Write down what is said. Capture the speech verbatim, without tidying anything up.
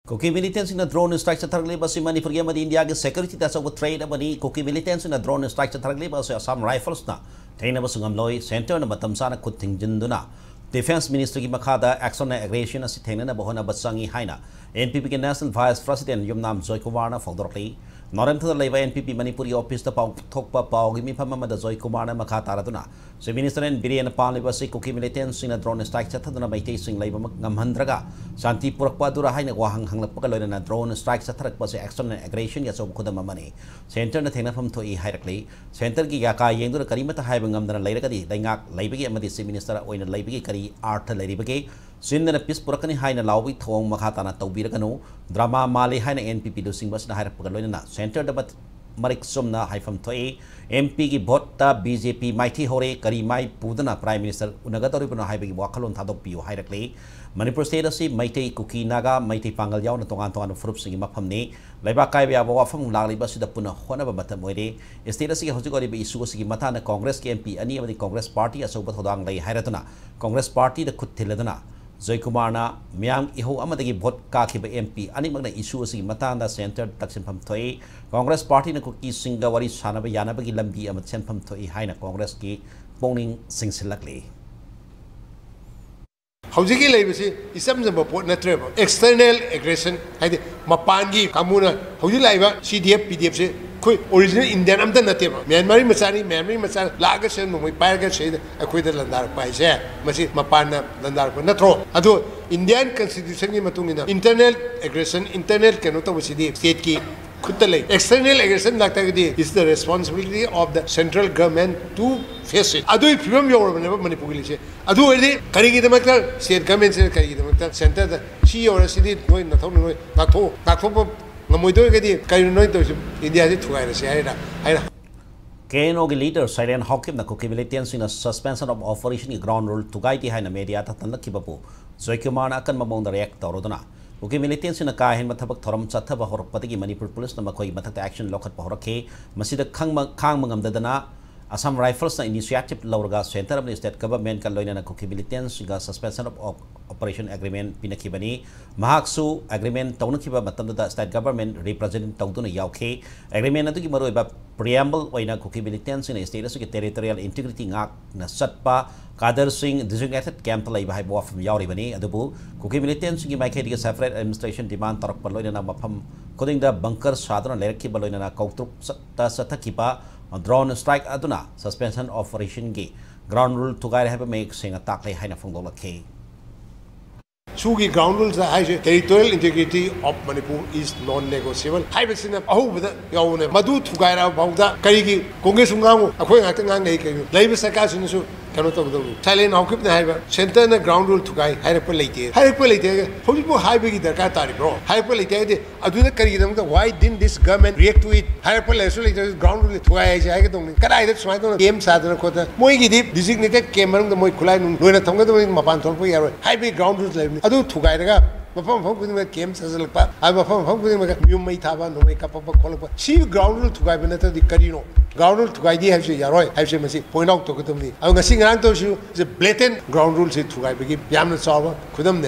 ꯀꯨꯀꯤ ꯃꯤꯂꯤꯇꯦꯟꯁꯤꯡꯅ drone strike ꯆꯠꯊꯔꯛꯂꯤꯕ ꯑꯁꯤ ꯃꯅꯤꯄꯨꯔꯒꯤ ꯑꯃꯗꯤ ꯏꯟꯗꯤꯌꯥꯒꯤ ꯁꯦꯀ꯭ꯌꯨꯔꯤꯇꯤꯗ ꯑꯆꯧꯕ ꯊ꯭ꯔꯦꯠ ꯑꯃꯅꯤ꯫ ꯀꯨꯀꯤ ꯃꯤꯂꯤꯇꯦꯟꯁꯤꯡꯅ ꯗ꯭ꯔꯣꯟ ꯁ꯭ꯇ꯭ꯔꯥꯏꯛ ꯆꯠꯊꯔꯛꯂꯤꯕ ꯑꯁꯤ ꯑꯁꯥꯝ ꯔꯥꯏꯐꯜꯁꯅ ꯊꯦꯡꯅꯕꯁꯨ ꯉꯝꯂꯣꯏ꯫ ꯁꯦꯟꯇꯔꯅ ꯃꯇꯝ ꯆꯥꯅ ꯈꯨꯠ ꯊꯤꯡꯖꯤꯟꯗꯨꯅ ꯗꯤꯐꯦꯟꯁ ꯃꯤꯅꯤꯁꯇ꯭ꯔꯤꯒꯤ ꯃꯈꯥꯗ ꯑꯦꯛꯁꯟ ꯑꯦꯟ ꯑꯦꯒ꯭ꯔꯦꯁꯟ ꯑꯁꯤ ꯊꯦꯡꯅꯅꯕ ꯍꯣꯠꯅꯕ ꯆꯪꯏ ꯍꯥꯏꯅ ꯑꯦꯟ ꯄꯤ ꯄꯤꯒꯤ ꯅꯦꯁꯅꯦꯜ ꯚꯥꯏꯁ ꯄ꯭ꯔꯁꯤꯗꯦꯟ ꯌꯨꯝꯅꯥꯝ ꯖꯣꯏꯀꯨꯃꯥꯔꯅ ꯐꯣꯡꯗꯣꯔꯛꯂꯤ꯫ ꯅꯣꯔꯦꯝꯊꯗ ꯂꯩꯕ ꯑꯦꯟ ꯄꯤ ꯄꯤ ꯃꯅꯤꯄꯨꯔꯒꯤ ꯑꯣꯐꯤꯁꯇ ꯄꯥꯎꯊꯣꯛꯄ ꯄꯥꯎꯒꯤ ꯃꯤꯐꯝ ꯑꯃꯗ ꯖꯣꯏꯀꯨꯃꯥꯔꯅ ꯃꯈꯥ ꯇꯥꯔꯗꯨꯅ ꯆꯤꯐ ꯃꯤꯅꯤꯁꯇꯔ ꯑꯦꯟ ꯕꯤꯔꯦꯟꯅ ꯄꯥꯜꯂꯤꯕ ꯑꯁꯤ ꯀꯨꯀꯤ ꯃꯤꯂꯤꯇꯦꯟꯁꯤꯡꯅ ꯗ꯭ꯔꯣꯟ ꯁ꯭ꯇ꯭ꯔꯥꯏꯛ ꯆꯠꯊꯗꯨꯅ ꯃꯩꯇꯩꯁꯤꯡ ꯂꯩꯕ ꯉꯝꯍꯟꯗ꯭ꯔꯒ ꯁꯥꯟꯇꯤ ꯄꯨꯔꯛꯄ ꯑꯗꯨꯔ ꯍꯥꯏꯅ ꯋꯥꯍꯪ ꯍꯪꯂꯛꯄꯒ ꯂꯣꯏꯅꯅ ꯗ꯭ꯔꯣꯟ ꯁ꯭ꯇ꯭ꯔꯥꯏꯛ ꯆꯠꯊꯔꯛꯄ ꯑꯁꯤ ꯑꯦꯛꯁꯟ ꯑꯦꯟ ꯑꯦꯒ꯭ꯔꯦꯁꯟꯒꯤ ꯑꯆꯧꯕ ꯈꯨꯗꯝ ꯑꯃꯅꯤ꯫ ꯁꯦꯟꯇꯔꯅ ꯊꯦꯡꯅꯐꯝ ꯊꯣꯛꯏ ꯍꯥꯏꯔꯛꯂꯤ꯫ ꯁꯦꯟꯇꯔꯒꯤ ꯌꯥꯀꯥ ꯌꯦꯡꯗꯨꯅ ꯀꯔꯤꯃꯠꯇ ꯍꯥꯏꯕ ꯉꯝꯗꯅ ꯂꯩꯔꯒꯗꯤ ꯂꯩꯉꯥꯛ ꯂꯩꯕꯒꯤ ꯑꯃꯗꯤ ꯆꯤꯐ ꯃꯤꯅꯤꯁꯇꯔ ꯑꯣꯏꯅ ꯂꯩꯕꯒꯤ ꯀꯔꯤ ꯑꯥꯔꯊ ꯂꯩꯔꯤꯕꯒꯦ? ꯆꯤꯟꯗꯅ ꯄꯤꯁ ꯄꯨꯔꯛꯀꯅꯤ ꯍꯥꯏꯅ ꯂꯥꯎꯕꯒꯤ ꯊꯧꯑꯣꯡ ꯃꯈꯥ ꯇꯥꯅ ꯇꯧꯕꯤꯔꯒꯅꯨ꯫ ꯗ꯭ꯔꯃꯥ ꯃꯥꯜꯂꯤ ꯍꯥꯏꯅ ꯑꯦꯟ ꯄꯤ ꯄꯤ ꯂꯨꯆꯤꯡꯕ ꯑꯁꯤꯅ ꯍꯥꯏꯔꯛꯄꯒ ꯂꯣꯏꯅꯅ ꯁꯦꯟꯇꯔꯗ ꯃꯠ-, ꯃꯔꯤꯛ ꯆꯨꯝꯅ ꯍꯥꯏꯐꯝ ꯊꯣꯛꯏ꯫ ꯑꯦꯝ ꯄꯤꯒꯤ ꯚꯣꯠꯇ ꯕꯤ ꯖꯦ ꯄꯤ ꯃꯥꯏꯊꯤ ꯍꯧꯔꯦ, ꯀꯔꯤ ꯃꯥꯏ ꯄꯨꯗꯨꯅ ꯄ꯭ꯔꯥꯏꯝ ꯃꯤꯅꯤꯁꯇꯔ ꯎꯅꯒꯗꯧꯔꯤꯕꯅꯣ ꯍꯥꯏꯕꯒꯤ ꯋꯥꯈꯜꯂꯣꯟ ꯊꯥꯗꯣꯛꯄꯤꯌꯨ ꯍꯥꯏꯔꯛꯂꯤ꯫ ꯃꯅꯤꯄꯨꯔ ꯁ꯭ꯇꯦꯠ ꯑꯁꯤ ꯃꯩꯇꯩ, ꯀꯨꯀꯤ, ꯅꯥꯒꯥ, ꯃꯩꯇꯩ ꯄꯥꯡꯒꯜ ꯌꯥꯎꯅ ꯇꯣꯉꯥꯟ ꯇꯣꯉꯥꯟꯕ ꯐꯨꯔꯨꯞꯁꯤꯡꯒꯤ ꯃꯐꯝꯅꯤ꯫ ꯂꯩꯕꯥꯛ ꯀꯥꯏꯕ ꯌꯥꯕ ꯋꯥꯐꯝ ꯂꯥꯛꯂꯤꯕ ꯑꯁꯤꯗ ꯄꯨꯟꯅ ꯍꯣꯠꯅꯕ ꯃꯇꯝ ꯑꯣꯏꯔꯦ꯫ ꯁ꯭ꯇꯦꯠ ꯑꯁꯤꯒꯤ ꯍꯧꯖꯤꯛ ꯑꯣꯏꯔꯤꯕ ꯏꯁꯨ ꯑꯁꯤꯒꯤ ꯃꯇꯥꯡꯗ ꯀꯣꯡꯒ꯭ꯔꯦꯁꯀꯤ ꯑꯦꯝ ꯄꯤ ꯑꯅꯤ ꯑꯃꯗꯤ ꯀꯣꯡꯒ꯭ꯔꯦꯁ ꯄꯥꯔꯇꯤ ꯑꯆꯧꯕ ꯊꯧꯗꯥꯡ ꯂꯩ ꯍꯥꯏꯔꯗꯨꯅ ꯀꯣꯡꯒ꯭ꯔꯦꯁ ꯄꯥꯔꯇꯤꯗ ꯈꯨꯠ ꯊꯤꯜꯂꯗꯨꯅ ꯖꯣꯏꯀꯨꯃꯥꯔꯅ ꯃꯤꯌꯥꯝ ꯏꯍꯧ ꯑꯃꯗꯒꯤ ꯚꯣꯠ ꯀꯥꯈꯤꯕ ꯑꯦꯝ ꯄꯤ ꯑꯅꯤꯃꯛꯅ ꯏꯁꯨ ꯑꯁꯤꯒꯤ ꯃꯇꯥꯡꯗ ꯁꯦꯟꯇꯔꯗ ꯇꯛꯁꯤꯟꯐꯝ ꯊꯣꯛꯏ꯫ ꯀꯣꯡꯒ꯭ꯔꯦꯁ ꯄꯥꯔꯇꯤꯅ ꯀꯨꯀꯤꯁꯤꯡꯒ ꯋꯥꯔꯤ ꯁꯥꯅꯕ ꯌꯥꯅꯕꯒꯤ ꯂꯝꯕꯤ ꯑꯃ ꯁꯦꯝꯐꯝ ꯊꯣꯛꯏ ꯍꯥꯏꯅ ꯀꯣꯡꯒ꯭ꯔꯦꯁꯀꯤ ꯄꯨꯛꯅꯤꯡ ꯆꯤꯡꯁꯤꯜꯂꯛꯂꯤ꯫ ꯍꯧꯖꯤꯛꯀꯤ ꯂꯩꯕꯁꯤ ꯏꯆꯝ ꯆꯝꯕ ꯄꯣꯠ ꯅꯠꯇ꯭ꯔꯦꯕ꯫ ꯑꯦꯛꯁꯇꯔꯅꯦꯜ ꯑꯦꯒ꯭ꯔꯦꯁꯟ, ꯍꯥꯏꯗꯤ ꯃꯄꯥꯟꯒꯤ ꯀꯥꯡꯕꯨꯅ ꯍꯧꯖꯤꯛ ꯂꯥꯛꯏꯕ ꯁꯤ ꯗꯤ ꯑꯦꯐ, ꯄꯤ ꯗꯤ ꯑꯦꯐꯁꯦ ꯑꯩꯈꯣꯏ ꯑꯣꯔꯤꯖꯤꯅꯦꯜ ꯏꯟꯗꯤꯌꯥꯟ ꯑꯝꯇ ꯅꯠꯇꯦꯕ꯫ ꯃ꯭ꯌꯥꯟꯃꯥꯔꯒꯤ ꯃꯆꯥꯅꯤ, ꯃ꯭ꯌꯥꯟꯃꯥꯔꯒꯤ ꯃꯆꯥ ꯂꯥꯛꯑꯒ ꯁꯤꯗ ꯅꯣꯡꯃꯩ ꯄꯥꯏꯔꯒ ꯁꯤꯗ ꯑꯩꯈꯣꯏꯗ ꯂꯥꯟꯗꯥꯔꯛꯄ ꯍꯥꯏꯁꯦ, ꯃꯁꯤ ꯃꯄꯥꯟꯅ ꯂꯥꯟꯗꯥꯔꯛꯄ ꯅꯠꯇ꯭ꯔꯣ? ꯑꯗꯣ ꯏꯟꯗꯤꯌꯥꯟ ꯀꯟꯁꯇꯤꯇ꯭ꯌꯨꯁꯟꯒꯤ ꯃꯇꯨꯡ ꯏꯟꯅ ꯏꯟꯇꯔꯅꯦꯜ ꯑꯦꯒ꯭ꯔꯦꯁꯟ, ꯏꯟꯇꯔꯅꯦꯜ ꯀꯩꯅꯣ ꯇꯧꯕꯁꯤꯗꯤ ꯁ꯭ꯇꯦꯠꯀꯤ ꯈꯨꯠꯇ ꯂꯩ꯫ ꯑꯦꯛꯁꯇꯔꯅꯦꯜ ꯑꯦꯒ꯭ꯔꯦꯁꯟ ꯂꯥꯛꯇꯥꯔꯒꯗꯤ it's the responsibility of the central government to face it. ꯑꯗꯨꯒꯤ ꯐꯤꯕꯝ ꯌꯧꯔꯕꯅꯦꯕ ꯃꯅꯤꯄꯨꯔꯒꯤ ꯂꯤꯁꯦ꯫ ꯑꯗꯨ ꯑꯣꯏꯔꯗꯤ ꯀꯔꯤꯒꯤꯗꯃꯛꯇ ꯁ꯭ꯇꯦꯠ ꯒꯚꯔꯟꯃꯦꯟꯁꯤꯅ ꯀꯔꯤꯒꯤꯗꯃꯛꯇ ꯁꯦꯟꯇꯔꯗ ꯁꯤ ꯌꯧꯔꯁꯤꯗꯤ ꯅꯣꯏ ꯅꯊꯧꯅ ꯅꯣꯏ ꯉꯥꯛꯊꯣꯛꯎ, ꯉꯥꯛꯊꯣꯛꯄ ꯉꯝꯃꯣꯏꯗꯣꯏꯔꯒꯗꯤ ꯀꯔꯤꯅꯣ ꯅꯣꯏ ꯇꯧꯔꯤꯁꯤ? ꯏꯟꯗꯤꯌꯥꯁꯤ ꯊꯨꯒꯥꯏꯔꯁꯤ ꯍꯥꯏꯔ ꯍꯥꯏꯅ꯫ ꯀꯦ ꯑꯦꯟ ꯑꯣꯒꯤ ꯂꯤꯗꯔ ꯁꯩꯔꯦꯟ ꯍꯥꯎꯀꯤꯞꯅ ꯀꯨꯀꯤ ꯃꯤꯂꯤꯇꯦꯟꯁꯤꯡꯅ ꯁꯁꯄꯦꯟꯁꯟ ꯑꯣꯐ ꯑꯣꯄꯔꯦꯁꯟꯒꯤ ꯒ꯭ꯔꯥꯎꯟ ꯔꯨꯜ ꯊꯨꯒꯥꯏꯗꯦ ꯍꯥꯏꯅ ꯃꯦꯗꯤꯌꯥꯗ ꯊꯜꯂꯛꯈꯤꯕꯕꯨ ꯖꯣꯏꯀꯨꯃꯥꯔꯅ ꯑꯀꯟꯕ ꯃꯑꯣꯡꯗ ꯔꯤꯌꯦꯛ ꯇꯧꯔꯗꯨꯅ ꯀꯨꯀꯤ ꯃꯤꯂꯤꯇꯦꯟꯁꯤꯡꯅ ꯀꯥ ꯍꯦꯟꯕ ꯊꯕꯛ ꯊꯧꯔꯝ ꯆꯠꯊꯕ ꯍꯧꯔꯛꯄꯗꯒꯤ ꯃꯅꯤꯄꯨꯔ ꯄꯨꯂꯤꯁꯅ ꯃꯈꯣꯏꯒꯤ ꯃꯊꯛꯇ ꯑꯦꯛꯁꯟ ꯂꯧꯈꯠꯄ ꯍꯧꯔꯛꯈꯤ꯫ ꯃꯁꯤꯗ ꯈꯪꯕ, ꯈꯥꯡꯕ ꯉꯝꯗꯗꯅ Assam Riflesꯅ initiative ꯂꯧꯔꯒ centre ꯑꯃꯗꯤ state governmentꯀ ꯂꯣꯏꯅꯅ ꯀꯨꯀꯤ militantꯁꯤꯡꯒ suspension of operation agreement ꯄꯤꯅꯈꯤꯕꯅꯤ꯫ ꯃꯍꯥꯛꯁꯨ agreement ꯇꯧꯅꯈꯤꯕ ꯃꯇꯝꯗꯨꯗ state government represent ꯇꯧꯗꯨꯅ ꯌꯥꯎꯈꯤ꯫ Agreement ꯑꯗꯨꯒꯤ ꯃꯔꯨꯑꯣꯏꯕ preamble ꯑꯣꯏꯅ ꯀꯨꯀꯤ militantꯁꯤꯡꯅ state ꯑꯁꯤꯒꯤ territorial integrity ꯉꯥꯛꯅ ꯆꯠꯄ ꯀꯥꯗꯔꯁꯤꯡ designated campꯇ ꯂꯩꯕ ꯍꯥꯏꯕ ꯋꯥꯐꯝ ꯌꯥꯎꯔꯤꯕꯅꯤ꯫ ꯑꯗꯨꯕꯨ ꯀꯨꯀꯤ militantꯁꯤꯡꯒꯤ ꯃꯥꯏꯀꯩꯗꯒꯤ separate administration demand ꯇꯧꯔꯛꯄ ꯂꯣꯏꯅꯅ ꯃꯐꯝ ꯈꯨꯗꯤꯡꯗ bunker ꯁꯥꯗꯨꯅ ꯂꯩꯔꯛꯈꯤꯕ ꯂꯣꯏꯅꯅ ꯀꯧꯇ꯭ꯔꯨꯛꯇ ꯆꯠꯊꯈꯤꯕ drone strike ꯑꯗꯨꯅ suspension of operationꯒꯤ ground rule ꯊꯨꯒꯥꯏꯔꯦ ꯍꯥꯏꯕ ꯃꯌꯦꯛ ꯁꯦꯡꯅ ꯇꯥꯛꯂꯦ ꯍꯥꯏꯅ ꯐꯣꯡꯗꯣꯛꯂꯛꯈꯤ꯫ ꯁꯨꯒꯤ ground rules ꯍꯥꯏꯁꯦ territorial integrity of Manipur is non negotiable ꯍꯥꯏꯕꯁꯤꯅ ꯑꯍꯧꯕꯗ ꯌꯥꯎꯕꯅꯦ꯫ ꯃꯗꯨ ꯊꯨꯒꯥꯏꯔꯛꯑ ꯐꯥꯎꯗ ꯀꯔꯤꯒꯤ ꯀꯣꯡꯒ꯭ꯔꯦꯁꯁꯨ ꯉꯥꯡꯉꯨ, ꯑꯩꯈꯣꯏ ꯉꯥꯛꯇ ꯉꯥꯡꯅꯩ ꯀꯩꯅꯣ? ꯂꯩꯔꯤꯕ ꯁꯔꯀꯥꯔꯁꯤꯅꯁꯨ ꯀꯩꯅꯣ ꯇꯧꯒꯗꯧꯅꯤ꯫ Silent ꯍꯧꯈꯤꯕꯅꯦ ꯍꯥꯏꯕ centreꯅ ground rule ꯊꯨꯒꯥꯏ ꯍꯥꯏꯔꯛꯄ ꯂꯩꯇꯦ꯫ ꯍꯥꯏꯔꯛꯄ ꯂꯩꯇꯦ ꯍꯥꯏꯔꯒ ꯍꯧꯖꯤꯛꯐꯥꯎ ꯍꯥꯏꯕꯒꯤ ꯗꯔꯀꯥꯔ ꯇꯥꯔꯤꯕ꯭ꯔꯣ? ꯍꯥꯏꯔꯛꯄ ꯂꯩꯇꯦ ꯍꯥꯏꯗꯤ ꯑꯗꯨꯗ ꯀꯔꯤꯒꯤꯗꯃꯛꯇ why didn't this government react to it ꯍꯥꯏꯔꯛꯄ ꯂꯩꯔꯁꯨ ꯂꯩꯇ꯭ꯔꯁꯨ ground rule ꯊꯨꯒꯥꯏ ꯍꯥꯏꯁꯦ ꯍꯥꯏꯒꯗꯧꯅꯤ꯫ ꯀꯗꯥꯏꯗ ꯁꯨꯃꯥꯏꯅ ꯇꯧꯅ camp ꯁꯥꯗꯅ ꯈꯣꯠꯇꯅ ꯃꯣꯏꯒꯤꯗꯤ designated camp ꯃꯅꯨꯡꯗ ꯃꯣꯏ ꯈꯨꯠꯂꯥꯏ ꯅꯨꯡ ꯂꯣꯏꯅ ꯊꯝꯒꯗꯕꯅꯤ, ꯃꯄꯥꯟ ꯊꯣꯛꯂꯛꯄ ꯌꯥꯔꯣꯏ ꯍꯥꯏꯕꯒꯤ ground rules ꯂꯩꯕꯅꯤ꯫ ꯑꯗꯨ ꯊꯨꯒꯥꯏꯔꯒ ꯃꯐꯝ ꯃꯐꯝ ꯈꯨꯗꯤꯡꯃꯛ camp ꯁꯥꯖꯤꯜꯂꯛꯄ, ꯑꯗꯨ ꯃꯐꯝ ꯃꯐꯝ ꯈꯨꯗꯤꯡꯃꯛꯇ ꯌꯨꯝ ꯃꯩ ꯊꯥꯕ, ꯅꯣꯡꯃꯩ ꯀꯥꯞꯄꯛꯄ ꯈꯣꯠꯂꯛꯄ, ꯁꯤ ground rule ꯊꯨꯒꯥꯏꯕ ꯅꯠꯇ꯭ꯔꯗꯤ ꯀꯔꯤꯅꯣ? Ground rule ꯊꯨꯒꯥꯏꯗꯦ ꯍꯥꯏꯕꯁꯤ ꯌꯥꯔꯣꯏ ꯍꯥꯏꯕꯁꯤ ꯃꯁꯤ point out ꯇꯧꯒꯗꯕꯅꯤ꯫ ꯑꯗꯣ ꯉꯁꯤ ꯉꯔꯥꯡ ꯇꯧꯔꯤꯁꯤ blatant ground ruleꯁꯤ ꯊꯨꯒꯥꯏꯕꯒꯤ ꯌꯥꯝꯅ ꯆꯥꯎꯕ ꯈꯨꯗꯝꯅꯦꯕ꯫